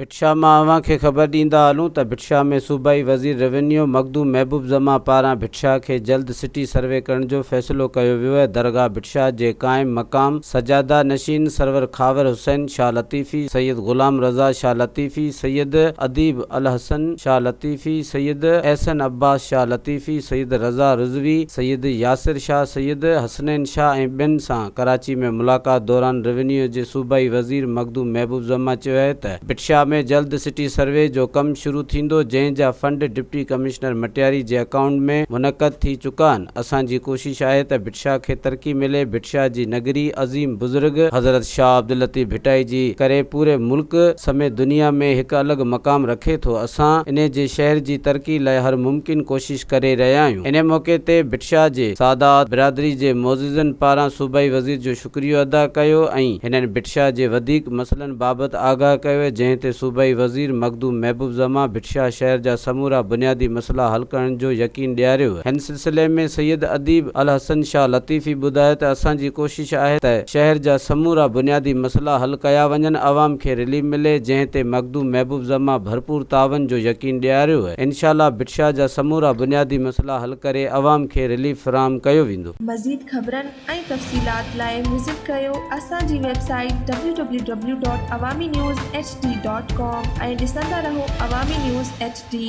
ڀٽ شاهه مان اوهان کي خبر ڏيندا هلون ته ڀٽ شاهه ۾ صوبائي وزير روينيو مخدوم محبوب زمان پاران ڀٽ شاهه کي جلد سٽي سروي ڪرڻ جو فيصلو ڪيو ويو آهي درگاهه ڀٽ شاهه جي قائم مقام سجاده نشين سرور خاور حسين شاهه لطيفي، سيد غلام رضا شاهه لطيفي، سيد اديب الحسن شاهه لطيفي، سيد احسن عباس شاهه لطيفي، سيد رضا رضوي، سيد ياسر شاهه، سيد حسنين شاهه ۽ ٻين سان ڪراچي ۾ ملاقات دوران روينيو جي صوبائي وزير مخدوم محبوب زمان چيو آهي ته ڀٽ شاهه ۾ جلد سٽي سروي جو ڪم شروع ٿيندو جنهن جا فنڊ ڊپٽي ڪمشنر مٽياري جي اڪائونٽ ۾ منعقد ٿي چڪا آهن اسان جي ڪوشش آهي ته ڀٽ شاهه کي ترقي ملي ڀٽ شاهه جي نگري عظيم بزرگ حضرت شاهه عبداللطيف ڀٽائي جي ڪري پوري ملڪ سميت دنيا ۾ هڪ الڳ مقام رکي ٿو اسان انهي جي شهر جي ترقي لاء هر ممڪن ڪوشش ڪري رهيا آهيون انهي موقعي تي ڀٽ شاهه جي سادات برادري جي معززن پاران صوبائي وزير جو شڪريو ادا ڪيو ۽ هنن ڀٽ شاهه جي وڌيڪ مسئلن بابت آگاهه ڪيو جنهن تي صوبائي وزير مخدوم محبوب زمان ڀٽ شاهه شهر جا سمورا بنيادي مسئلا حل ڪرڻ جو يقين ڏياريو هن سلسلي ۾ سيد اديب الحسن شاهه لطيفي ٻڌايو ته اسان جي ڪوشش آهي ته شهر جا سمورا بنيادي مسئلا حل ڪيا وڃن عوام کي رليف ملي جنهن تي مخدوم محبوب زمان ڀرپور تعاون جو يقين ڏياريو انشاء الله ڀٽ شاهه جا سمورا بنيادي مسئلا حل ڪري عوام کي رليف فراهم ڪيو ويندو. مزيد خبرن ۽ تفصيلات لاء وزٽ ڪريو اسان جي website W W W dot Awami news H D dot com ۽ ڏسندا رهو عوامي نيوز ايڇ ڊي.